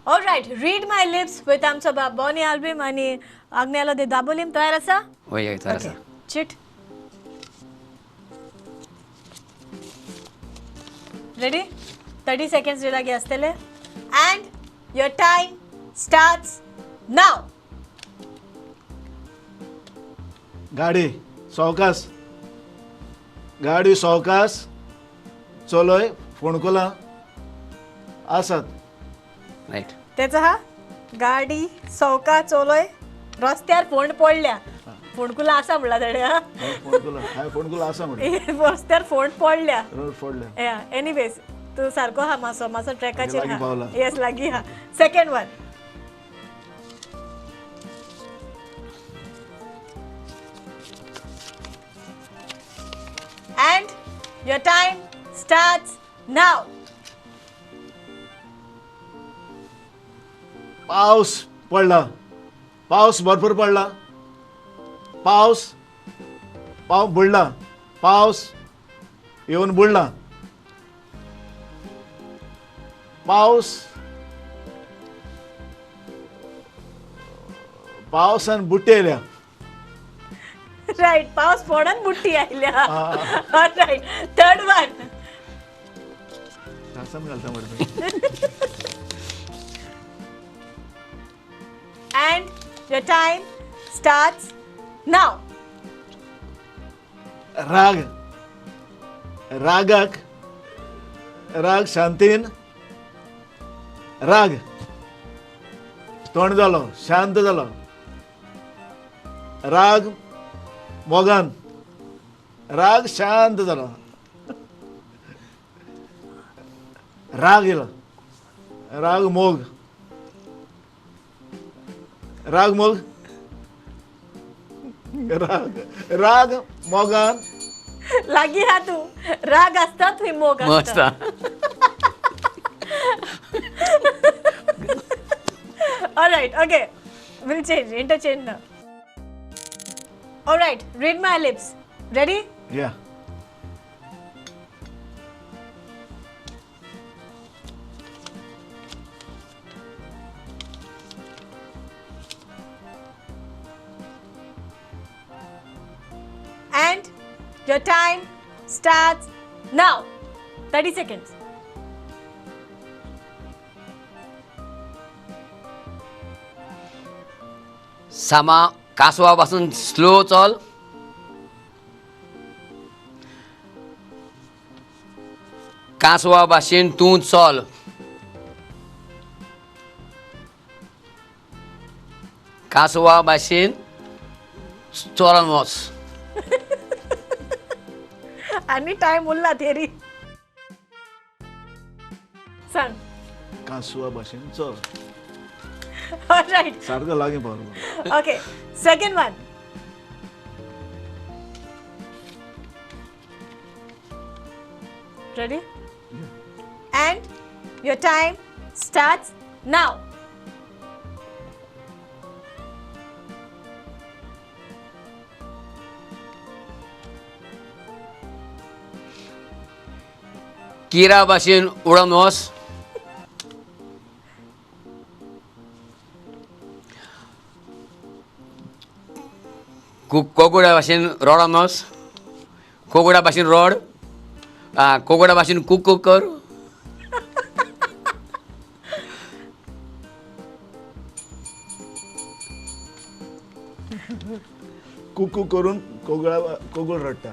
All right, read my lips with आमचो बाब Bonnie आल्बीम आनी आग्नेलो दे दाबोलीम. तयार आसा? वय, तयार आसा. Chit ready. 30 सेकंड्स लागीं आसतले and your time starts now. गाडी सवकास, गाडी सवकास चलय, फोंडकुलां आसात. रायट. तेचो हा गाडी सवका चलय, रस्त्यार फोंड पडल्या, फोंडकुलां आसा म्हणला तेणें. हा, फोंडकुलां, हांवें फोंडकुलां आसा म्हणलें. रस्त्यार फोंड पडल्या. रोड फोडल्या. एनीवेज, तूं सारको हा, मातसो मातसो ट्रॅकाचेर. लागीं पावला. येस, लागीं हा. Second one. And your time starts now. पावस पडला, पावस भरपूर पडला, पावस पाव बुडला, पावस येवन बुडला, पावस पावसान बुट्टी येयल्या. राईट, पावस पडून बुट्टी आयल्या. Right, third one. त्रासान घालता मरे. And your time starts now. राग, रागाक राग शांतीन, राग तोंड जालो, शांत जालो, राग मोगान, राग शांत जालो, राग येयलो, राग मोग, राग मोग, राग राग मोगान. लागीं हा तूं. राग आसता थंय मोग मस्त. आसता. Alright, okay. We'll change, interchange now. Alright, read my lips. Ready? या. And your time starts now. 30 seconds. सामा कासवा पासून स्लो चल. कासवा भाशेन तूं चल. कासवा भाशेन चलोन वच. आनी टायम उरला थेरी. सांग. कांसवा भाशेन चल. Alright. सारको लागीं पावलो. Okay, second one. Ready? And your time starts now. किरा भाशेन उडोन वच. कोगुळा भाशेन रडोन वच. कोगुळा भाशेन रड. कोगुळा भाशेन कुकू कर. कुकू करून कोगळा कोगूळ रडटा.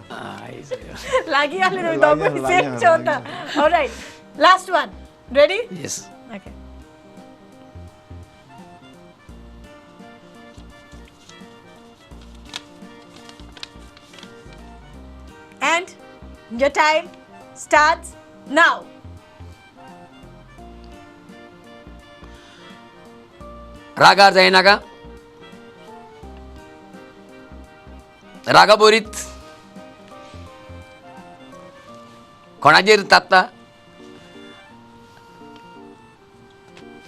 लागीं आसले तुमी लागीं दोगूय. लागीं सेम लागीं. चोवता. Alright, last one. Ready? Yes. Okay. And your time starts now. रागार जायनाका, रागा बोरीत कोणाचेर तात्ता,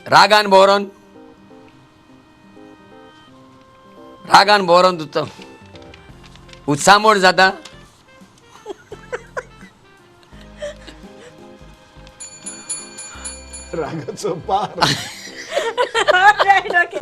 रागान भोरोन, रागान भोरोन तुतो उत्सामोड जाता. रागाचो पार. Right, okay.